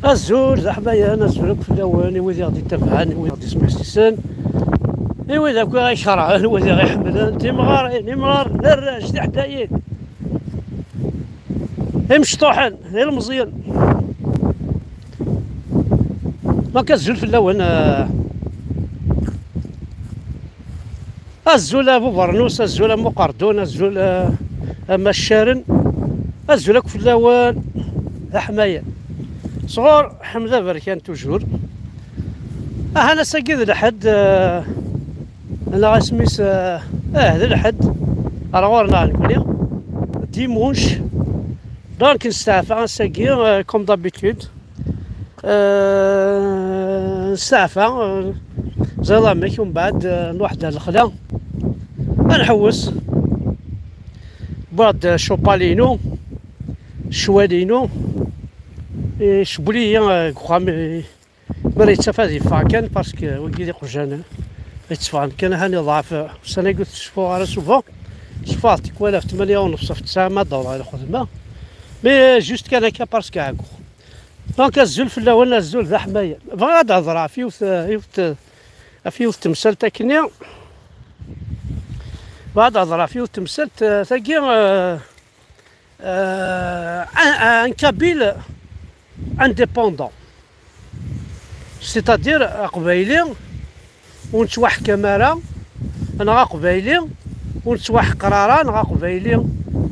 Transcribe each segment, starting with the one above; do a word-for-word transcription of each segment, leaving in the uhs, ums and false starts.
Azul d aḥmayan, azul akk fell-awen, i wid i ɣ-d-itabɛen, i wid i ɣ-d-ismesisen, i wid akk i ɣ-ikerhen, i wid i ɣ-iḥemmlen, timɣarin, imɣaren, arrac, tiḥdayin, imecṭuḥen, d ilmeẓyen. Donc azul fell-awen. Eh, azul a Bubernus, azul a Muqerdun, azul a, a Maccaren, azul akk fell-awen, d aḥmayan. Sɣur Ḥmed Aberkan toujours. Ahan ass-agi d lḥedd, eh, neɣ asmi-s, eh, eh, d lḥedd, ar ɣur-neɣ nekni, dimanche. Donc nesteɛfa ass-agi, eh, comme d'habitude. Eh, nesteɛfa, eh, ẓiḍ amek, umbeɛd, eh, nruḥ-d ar lexla. Ad nḥewwes. Wwiɣ-d ccupal-inu, ccwal-inu, icewwel-iyi, eh, deg uxxam, eh, mi ara yettaf ad yeffeɣ kan, parce que wigi d iqjan, eh, yetteffɣen kan, ahan iḍɛef, eh, ussan-agi ur ttceffuɣ ara souvent, tteffɣeɣ tikwal ɣef tmanya u nefs, ɣef tesɛa ma d-awḍeɣ i lxedma, mais, eh, juste kan akka parce que ɛegguɣ. Donc azul fell-awen, azul d aḥmayan. Bɣiɣ ad d-hedreɣ ɣef yiwet, yiwet, ɣef yiwet temsalt akkenni. Bɣiɣ ad d-hedreɣ ɣef yiwet temsalt, eh, tagi, eh, eh, un, un Kabyle indépendant. C'est-à-dire, aqbayli ur nettwaḥkam ara, neɣ aqbayli ur nettwaḥqer ara, neɣ aqbayli,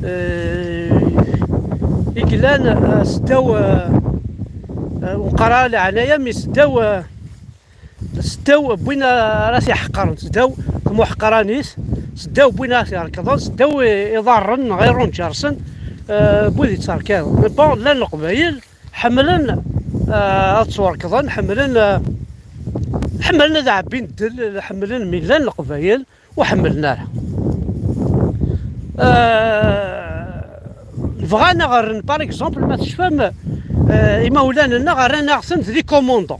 eh, i yellan, eh, seddaw, eh, eh, ur neqqar ara leɛnaya, mi seddaw, eh, seddaw n win ara t-iḥeqren, seddaw tmuḥqranit, seddaw n win ara t-irekḍen, seddaw i-, iḍarren neɣ irunǧersen, eh, n wid yetterkaḍen. Mais bon, llan leqbayel ḥemmlen, eh, ad ttwarkḍen, ḥemmlen, eh, ḥemmlen ad ɛebbin ddel, ḥemmlen mi llan leqbayel ur ḥemmlen ara. Eh, bɣan ad ɣ-rren, par exemple, ma tecfam, eh, imawlan-nneɣ rran-aɣ-ten d les commandants.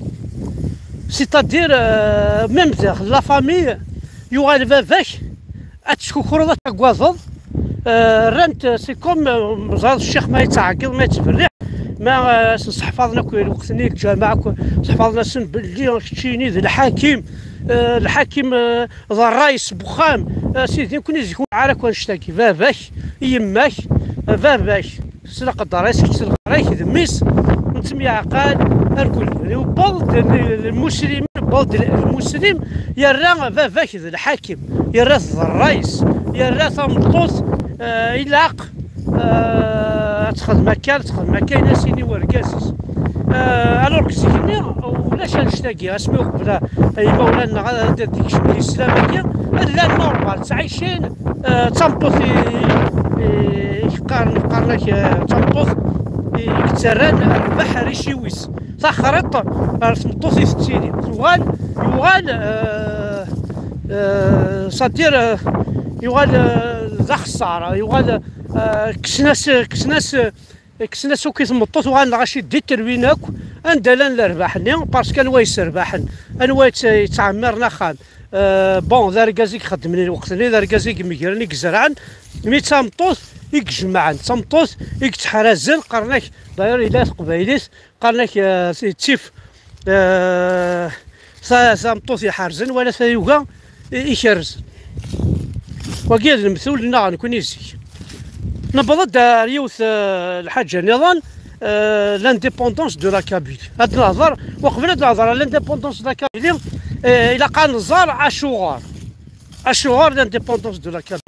C'est-à-dire, eh, même de la famille, yuɣal baba-k, ad teskukruḍ, ad tagadeḍ, eh, rran-t, c'est comme, eh, meẓẓayeḍ ccix ma yettɛeggiḍ, ma yettberriḥ, ma, eh, sen-seḥfaḍen akk lweqt-nni, lǧameɛ akk, seḥfaḍen-asen belli keččini d lḥakim, eh, lḥakim, eh, d ṛṛayes n wexxam, eh, sidi, nekkni zik ur ara akk annect-agi, baba-k, yemma-k, eh, baba-k, s leqder-is, kečč s leqder-ik, d mmi-s, nettemyaɛqal, argul, yewweḍ-d l-, lmuslim, yewweḍ-d l-, lmuslim, yerra baba-k d lḥakim, yerra-t d ṛṛayes, yerra tameṭṭut, eh, ilaq, eh, ad texdem akka, ad texdem akka, ini-as, ini i urgaz-is. Eh, alors que zik-nni ulac annect-agi, asmi uqbel, eh, imawlan-nneɣ ad, ad d-ikcem lislam-agi, llan normal, ttɛicin, eh, d tameṭṭut i, i, i qqaren, qqaren-ak, eh, d tameṭṭut i yettarran rrbeḥ ar iciwi-s. Taxriṭ ɣer tmeṭṭut i tettili. Tuɣal, yuɣal, eh, eh, c'est-à-dire, eh, yuɣal, eh, d axeṣṣar, yuɣal, eh, kksen-as, kksen-as, kksen-as akk i tmeṭṭut, uɣalen lɣaci d-iterwin akk, anda llan lerbaḥ-nni, parce que anwa yesserbaḥen, anwa yett-, yettɛemmiren axxam, eh, bon, d argaz i ixeddmen i lweqt-nni, d argaz i imegren, i izerɛen, mi d tameṭṭut i ijemɛen, d tameṭṭut i yettḥrazen, qqaren-ak, d'ailleurs, yella teqbaylit, qqaren-ak, eh, tif, eh, ta-, tameṭṭut iḥerzen wala tayuga i-, ikerrzen. Wagi d lemtul-nneɣ nekkni zik. Newweḍ-d ar yiwet, eh, lḥaǧa nniḍen, eh, l'indépendance de la Kabylie. Ad nehḍer, uqbel ad nehḍer ar l'indépendance de la Kabylie, eh, ilaq ad nẓer acuɣer. Acuɣer l'indépendance de la Kabylie?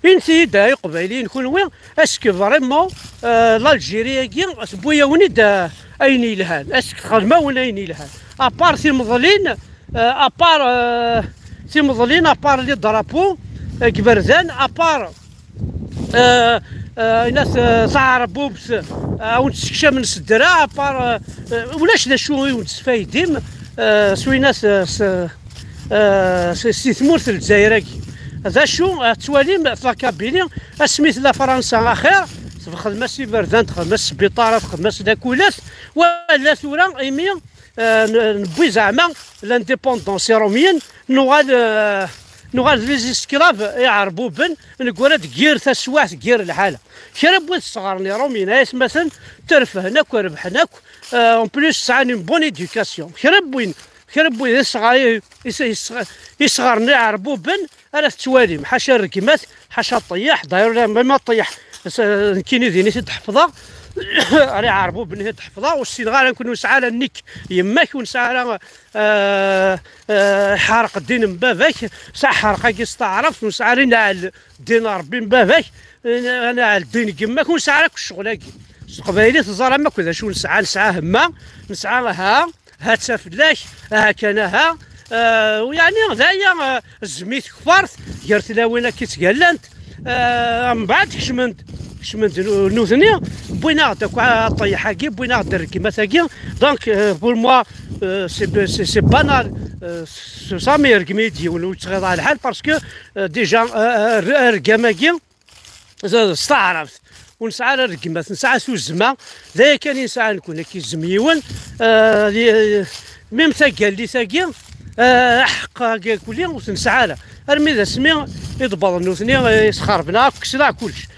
Init-iyi-d, ay Iqbayliyen, kunwi, est-ce que vraiment, euh, l'Algérie-agi tewwi-yawen-id, euh, ayen yelhan? Est-ce que txedm-awen ayen yelhan? À part timḍelin, euh, à part, euh, timḍelin, à part les drapeaux, euh, deg iberdan, à part, euh, euh, inat, euh, taɛerbubt, euh, awen-d-ssekcamen s ddreɛ, à part, euh, euh, ulac d acu i wen-d-sfaydim, euh, s winat, euh, s, eh, s, si tmurt n Lezzayer-agi. D acu, eh, tettwalim, la Kabylie, asmi tella Fransa axir, txedm-as iberdan, txedm-as sbiṭarat, txedm-as lakulat, wala tura imi, eh, n-, newwi zeɛma l'indépendance, Irumyen, nuɣal, eh, nuɣal d les esclaves iɛerbuben, neggra-d deg yir taswiɛt, deg yir lḥala. Kra n wid sɣaren Irumyen, ay atmaten, terfehen akk, rebḥen akk, Euh, en plus, sɛan une bonne éducation. Kra n win, kra n win isɣa-, is-, is-, isɣaren iɛerbuben ara tettwalim, ḥaca rregmat, ḥaca ṭṭeyyeḥ, d'ailleurs, même ṭṭeyyeḥ, s-, nekkini din i t-id-ḥefḍeɣ, ara iɛerbuben i t-id-ḥefḍeɣ, ur ssineɣ ara, nekk ur nesɛi ara nekk, yemma-k ur nesɛi ara, euh, euh, ḥerq ddin n baba-k, sɛa ḥerq-agi s taɛrabt, ur nesɛi ara inɛel ddin n Ṛebbi n baba-k, inɛel ddin n yemma-k, ur nesɛi ara akk ccɣel-agi. S teqbaylit teẓram akk d acu nesɛa, nesɛa hemma, nesɛa ha, ha-tt-a fell-ak, aha kan aha, eh, u yeɛni d aya, eh, zzem-it kfart, gar tlawin akka i ttgallant, eh, mbeɛd kecmen-d, kecmen-d nu-, nutni, wwin-aɣ-d akk aṭṭeyyeḥ-agi, wwin-aɣ-d rregmat-agi, donc, eh, pour moi, eh, c'est, c'est, c'est banal, eh, s-, sami yergem-iyi-d yiwen, ur yettɣiḍ ara lḥal, parce que, eh, déjà, eh, eh, rregam-agi, s taɛrabt. Ur nesɛi ara rregmat, nesɛa tuzzma, d aya kan i nesɛa nekkni, ad k-yezzem yiwen, eh, di-, même tagallit-agi, eh, aḥeqq-agi akuli ur t-nesɛi ara. Armi d asmi i d-wwḍen nutni, eh, isxerben akk, kksen akk kullec.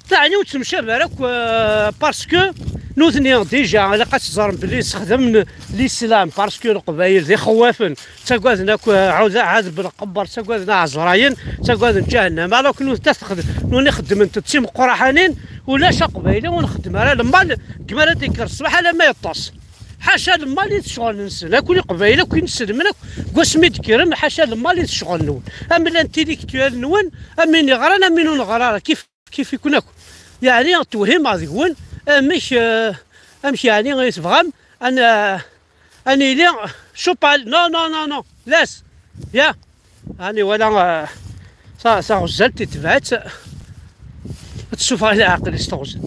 Teɛni ur ttemcabi ara akk, eh, parce que nutni déjà ilaq ad teẓrem belli sexdamen l'islam, parce que Leqbayel d ixewwafen, ttagaden akk, eh, ɛud-, ɛadeb lqebber, ttagaden aɛezrayen, ttagaden ǧahennam. Alors que nutni ad texdem, nutni xeddment d timeqqraḥanin, ulac aqbayli ur nxeddem ara lmal, deg mi ara d-yekker ṣṣbeḥ alamma yeṭṭes. Ḥaca lmal i d ccɣel-nsen, akk iqbayel, akk inselmen, akk deg wasmi d-kkren, ḥaca lmal i d ccɣel-nwen. Am l'intellectuel-nwen, am win iɣran, am win ur neɣri ara, kif kif-iken akk. Yeɛni, tewhimeɣ deg-wen, amek, eh, amek yeɛni i tebɣam ad n-, ad nili cupal? Non, non, non, non, laisse. Ya. Ani wala, eh, ta-, taɣezzalt i tebɛet, ad tessufeɣ i leɛqel-is teɣzalt.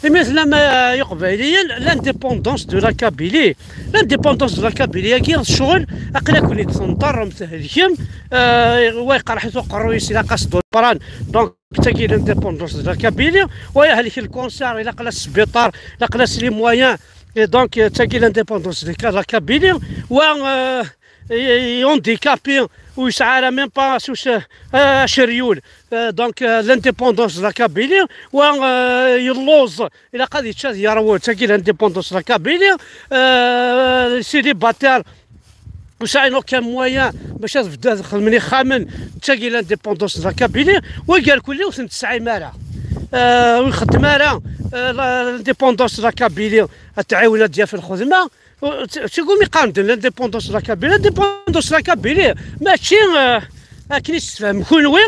Imi tellam, eh, Iqbayliyen, l'indépendance de la Kabylie. L'indépendance de la Kabylie-agi d ccɣel, aql-aken-id tenṭerrem, thelkem, eh, wa iqerḥ-it uqerruy-is, ilaq-as dupran. Donc, tagi l'indépendance de la Kabylie, wa yehlek lkunṣir, ilaq-as sbiṭar, ilaq-as les moyens, et donc, euh, tagi l'indépendance de la Kabylie, wa, euh, i, i handicapé, ur yesɛi ara même pas s-, euh, aceryul, euh, donc, euh, l'indépendance de la Kabylie, wa, euh, yelluẓ, ilaq ad yečč ad yerwu, tagi l'indépendance de la Kabylie, euh, célibataire, ur sɛin aucun moyen bac ad bdu ad xedmen ixxamen, d tagi l'indépendance de la Kabylie, wagi irkelli ur ten-tesɛim ara. Euh, ur ixeddem ara, euh, la-, l'indépendance de la Kabylie, ad tɛiwen ad d-yaf lxedma. Euh, t-, segmi qqaren-d l'indépendance de la Kabylie, l'indépendance de la Kabylie, mačči, euh, akken i s-tfehmem kunwi,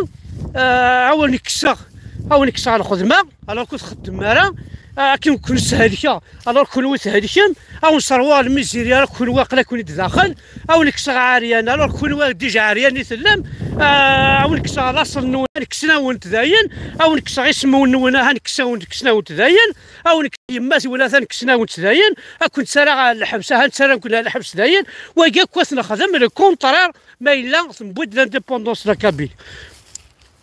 euh, awen-kkseɣ, awen-kkseɣ lxedma, alors que ur txeddmem ara, euh, akken ken-shelkeɣ, alors kunwi thelkem, awen-sserwaɣ lmizirya, alors kunwi aql-aken-id daxel, awen-kkseɣ ɛeryan, alors kunwi déjà ɛeryan i tellam, euh, awen-kkseɣ laṣel-nwen, kksen-awen-t dayen, awen-kkseɣ isem-nwen, aha, kksen-awen-t, kksen-awen-t dayen, awen-kkseɣ yemma-twen, atan kksen-awen-t dayen, ad ken-ttarraɣ ɣer lḥebs, aha, ttarran-ken ɣer lḥebs dayen, wagi akk ad t-nexdem le contraire, ma yella tewwi-d l'indépendance de la Kabylie.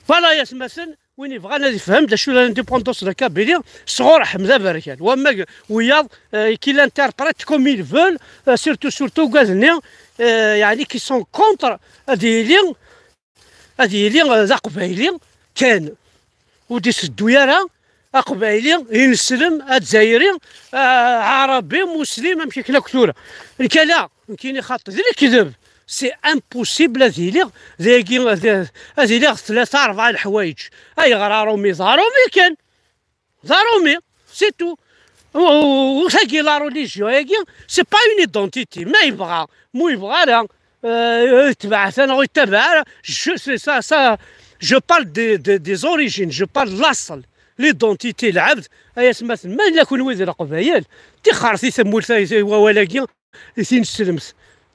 Voilà, yatmaten, win yebɣan ad yefhem d acu l'indépendance de la Kabylie, sɣur Ḥmed Aberkan. Wamma g-, wiyaḍ, euh, qui l'interprètent comme ils veulent, euh, surtout, surtout ugaden-nni, euh, yeɛni qui sont contre ad yili, ad yili, euh, d aqbayli kan. Ur d-iseddu ara aqbayli, ineslem, azzayri, euh, aɛrabi, muslim, amek akken akk tura. Nekk ala, nekkini xaṭi, d lekdeb. C'est impossible ad iliɣ dagi, ad, ad iliɣ tlata, rebɛa leḥwayeǧ. Ayɣer aṛumi? D aṛumi kan. D aṛumi, c'est tout. U, u, u tagi, la religion-agi, c'est pas une identité. Ma yebɣa, ma ur yebɣi ara, euh, yetbeɛ ta neɣ ur yettabaɛ ara, je, c'est ça, ça, je parle des, des, des origines, je parle de l'aṣel, l'identité, lɛebd, ay atmaten, ma yella kunwi d Leqbayel, tixxert i tmurt, ay, ay wawal-agi, i tineslemt.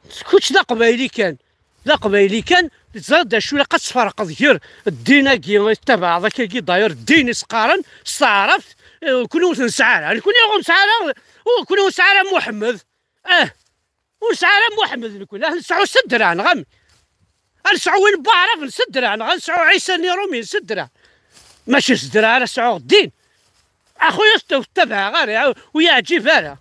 Kečč d aqbayli kan. D aqbayli kan, teẓriḍ d acu ilaq ad tferqeḍ gar ddin-agi i tettabaɛeḍ akkagi, d'ailleurs ddin i s-qqaren s taɛrabt, eh, kunwi ur t-nesɛi ara. Nekni ur nesɛi ara, ur, kunwi ur nesɛi ara Muḥemmed. Ah, ur nesɛi ara Muḥemmed nekni. Ad nesɛu Sedra, neɣ amek? Ad nesɛu win n Waɛrab n Sedra, neɣ ad nesɛu Ɛisa n Iṛumi n Sedra. Mačči Sedra ara sɛuɣ ddin. Axuya, ur t-, ur t-ttabaɛeɣ ara, ur yeɛǧib ara.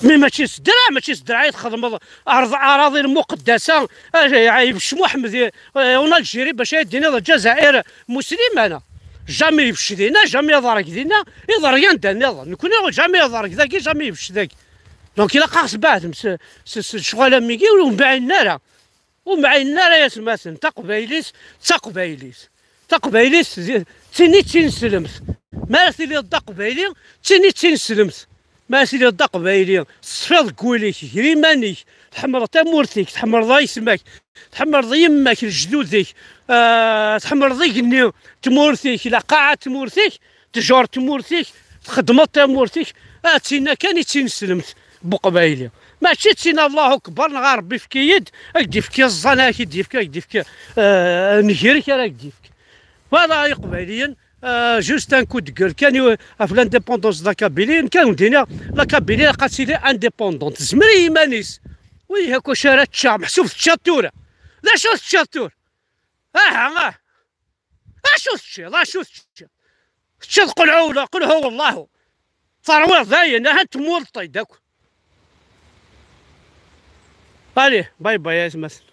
Mi mačči s ddreɛ, mačči s ddreɛ i txedmeḍ arḍ-, aṛaḍi lmuqeddasa, ah, ibecc Muḥemmed i, eh, en Algérie bac ad d-tiniḍ Lǧazair muslimana. Jamais yebced dinna, jamais yeḍreg dinna, yeḍreg anda nniḍen. Nekkni jamais yeḍreg dagi, jamais yebced dagi. Donc ilaq ad ɣ-sbeɛdem s, s, s lecɣal am wigi, ur mɛinen ara. Ur mɛinen ara yatmaten. Taqbaylit d taqbaylit. Taqbaylit d, d tin i d tineslemt. Mi ara tiliḍ d aqbayli, d tin i d tineslemt. Mi ara tiliḍ d aqbayli, teṣfiḍ deg wul-ik, gar iman-ik, tḥemmleḍ tamurt-ik, tḥemmleḍ aytma-k, tḥemmleḍ yemma-k, lejdud-ik, ah, tḥemmleḍ igenni, tmurt-ik, lqaɛa n tmurt-ik, ttjur n tmurt-ik, txeddmeḍ tamurt-ik, ah, d tinna kan i d tineslemt n uqbayli. Mačči d tin Allahu Akbar neɣ a Rebbi efk-iyi-d, ad k-d-yefk iẓẓan, ad k-d-yefk, ad k-d-yefk, ah, nnger-ik ara k-d-yefk. Voilà, iqbayliyen, ah, juste un coup de gueule kan i, ɣef l'indépendance de la Kabylie, nekk ad wen-d-iniɣ, la Kabylie ilaq ad tili indépendante, tezmer i yiman-is. Wi, akk acu ara teččeɣ, meḥsub teččiḍ tura. D acu teččiḍ tura? Aha, ah. Acu teččiḍ, acu teččiḍ? Teččiḍ qelɛu, qelɛu wallahu. Terwiḍ dayen, aha tmulṭiḍ akk. Allez, bye bye, a gma-tsen.